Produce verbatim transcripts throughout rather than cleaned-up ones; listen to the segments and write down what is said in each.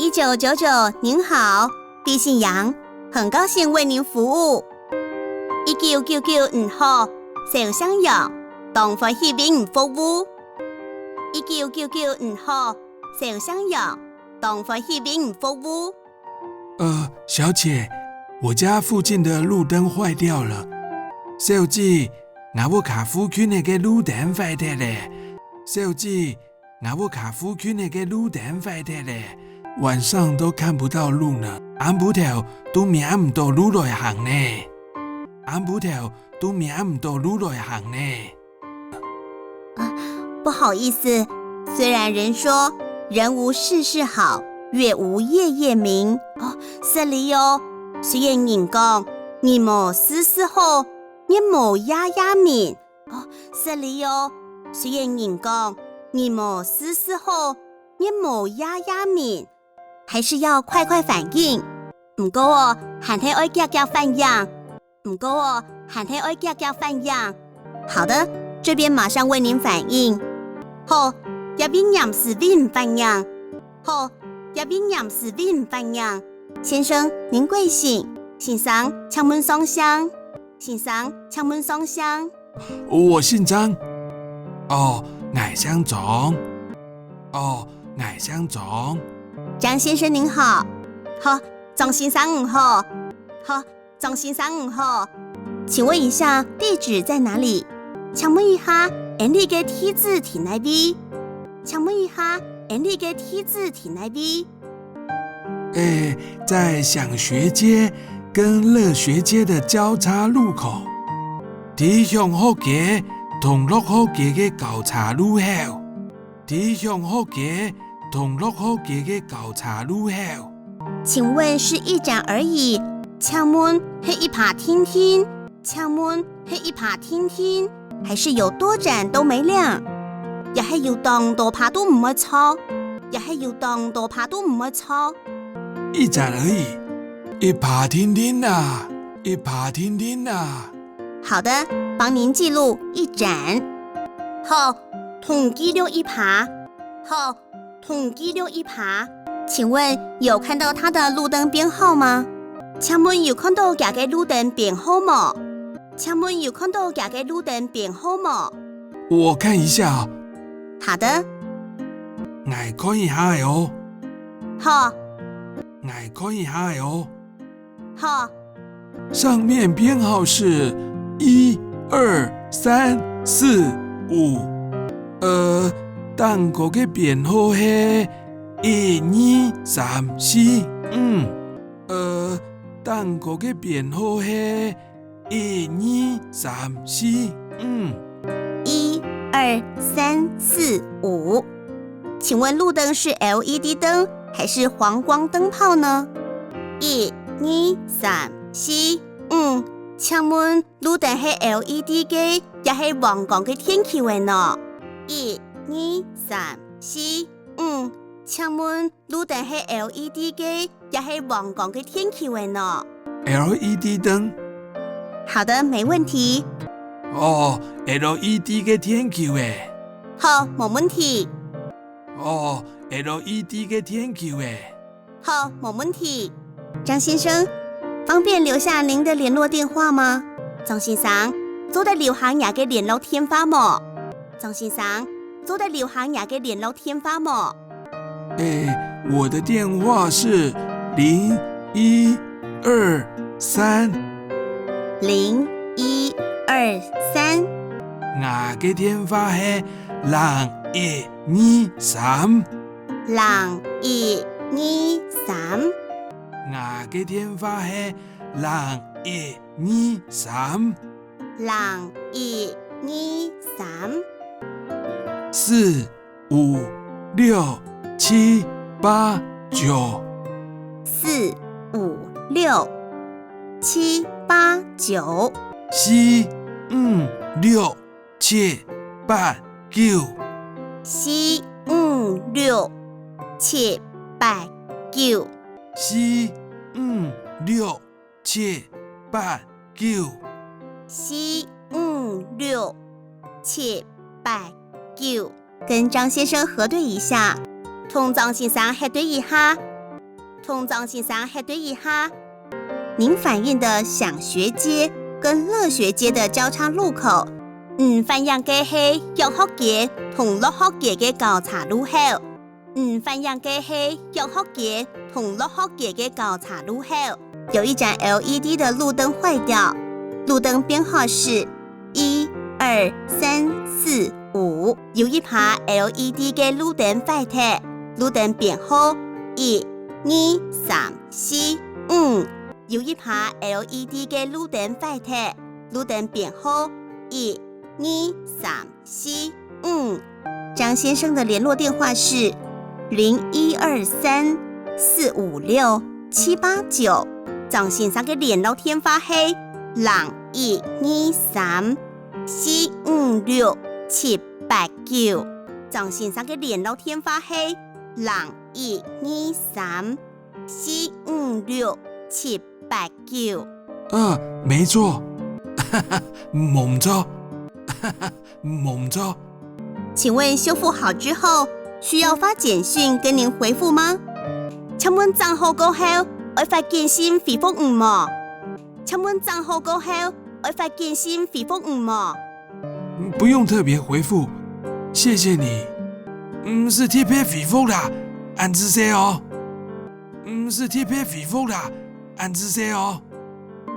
一九九九，您好，敝姓楊，很高兴為您服務。一九九九，你好，小姓楊，當歡喜為你服務。一九九九，你好，小姓楊，當歡喜為你服務。呃，小姐，我家附近的路燈壞掉了。小姐，吾屋下附近个路燈壞忒了。小姐， 吾屋下附近个路燈壞忒了，晚上都看不到路呢。暗晡頭都摸毋到路來行呢。暗晡頭都摸毋到路來行呢。啊，不好意思，雖然人說人無事事好，月無夜夜明。哦，失禮哦，雖然人講人無事事好，月無夜夜明。 哦，失禮哦，雖然人講人無事事好，月無夜夜明，還是要快快反應。毋過哦，還係愛遽遽反應。毋過哦，還係愛遽遽反應。好的，這邊馬上為您反映。好，這位黏時為你反映。好，這位黏時為你反映。先生，您貴姓？先生，請問上姓？ 先生，請問上姓？我姓張。哦，𠊎姓張。哦，𠊎姓張。張先生您好。好，張先生你好。好，張先生你好。請問一下，地址在哪裡？請問一下，𠊎俚个地址在哪位？請問一下，𠊎俚个地址在哪位？ 欸，在想學街跟樂學街的交叉路口。在想學街同樂學街个交叉路口。在想學街同樂學街个交叉路口。請問是一盞而已？請問係一葩定定？ 請問係一葩定定，還是有多盞都沒亮？也係有當多葩都毋會著？也係有當多葩都毋會著？一盞而已，一葩定定啊，一葩定定啊。好的，幫您記錄一盞。好，同記錄一葩。好， 同記錄一葩。請問有看到他的路燈編號嗎？請問有看到厥个路燈編號無？請問有看到厥个路燈編號無？我看一下。好的。𠊎看一下哦。好。𠊎看一下哦。 好。上面編號是一二三四五。呃，頂高个編號係一二三四五。呃，頂高个編號係一二三四五。一二三四五。請問路燈是LED燈還是黃光燈泡呢？ 一、二、三、四、五，請問路燈係LED个，也係黃光个電球仔呢？一、二、三、四、五，請問路燈係LED个，也係黃光个電球仔呢？LED燈。好的，沒問題。哦，LED个電球仔。好，無問題。哦，LED个電球仔。 好，無問題。張先生，方便留下您的聯絡電話嗎？張先生，做得留下若个聯絡電話無？張先生，做得留下若个聯絡電話無？欸，我的電話是零一二三。零一二三。𠊎个電話係零一二三。 零一二三。𠊎个電話係零一二三。零一二三。四五六七八九。四五六七八九。四五六七八九。四五六七八九。四五六七八九。四五六七八九。跟張先生核對一下。同張先生核對一下。同張先生核對一下。您反映的想學街跟樂學街的交叉路口，你反映个係想學街同樂學街个交叉路口。你反映个係想學街同樂學街个交叉路口。有一盏L E D的路燈壞掉，路燈編號是一、二、三、四、五。有一葩L E D个路燈壞忒，路燈編號一、二、三、四、五。有一葩L E D个路燈壞忒，路燈編號一、二、三、四、五。张先生的联络电话是零一二三四五六七八九。张先生个联络电话係零一二三四五六七八九。张先生个联络电话係零一二三四五六七八九。嗯，没错。没错。没错。请问修复好之后，需要发简讯跟您回复吗？请问整好过后，爱发简讯回复你无？请问整好过后，爱发简讯回复你无？不用特别回复，谢谢你。毋使特别回复啦，恁仔细哦。毋使特别回复啦，恁仔细哦。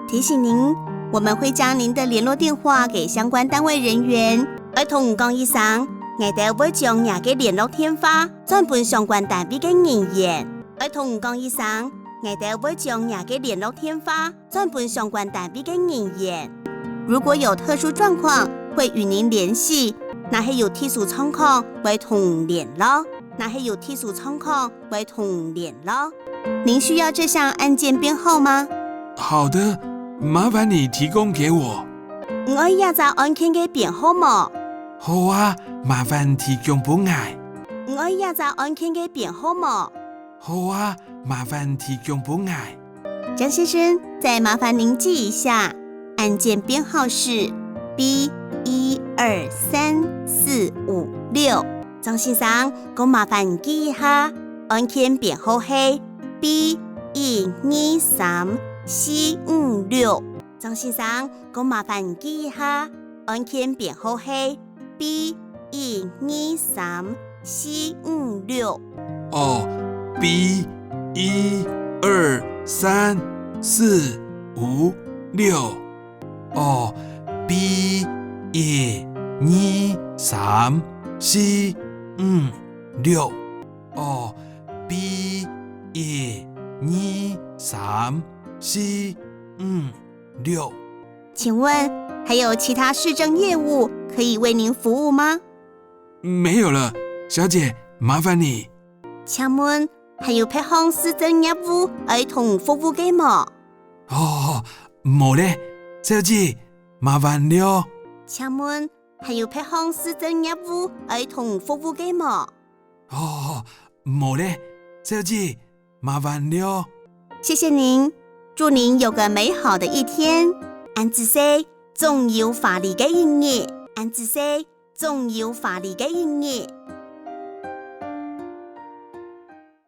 提醒您，我们会将您的联络电话给相关单位人员。爱同你讲一声，𠊎兜会将若个联络电话转分相关单位个人员。爱同你讲一声，𠊎兜会将若个联络电话转分相关单位个人员。如果有特殊状况，会与您联系。若係有特殊状况，会同你联络。若係有特殊状况，会同你联络。您需要这项案件编号吗？好的，麻烦你提供给我。你爱这只案件个编号无？好啊，麻烦提供分𠊎。你爱这只案件个编号无？好啊，麻烦提供分𠊎。张先生，再麻烦您记一下，案件编号是B一二三四五六。张先生，再麻烦你记一下，案件编号系B一二三四五六。张先生，再麻烦你记一下，案件编号系B一二三四五六。哦，B一二三四五六。哦，B一二三四五六。哦，B一二三四五六。请问还有其他市政业务可以为您服务吗？没有了，小姐，麻烦你。请问还有别项市政业务爱同服务个无？哦，无了，小姐，麻烦了。请问还有别项市政业务爱同服务个无？哦，无了，小姐，麻烦了。谢谢您，祝您有个美好的一天。恁仔细，祝你有华丽个一日。恁仔细，祝你有华丽个一日。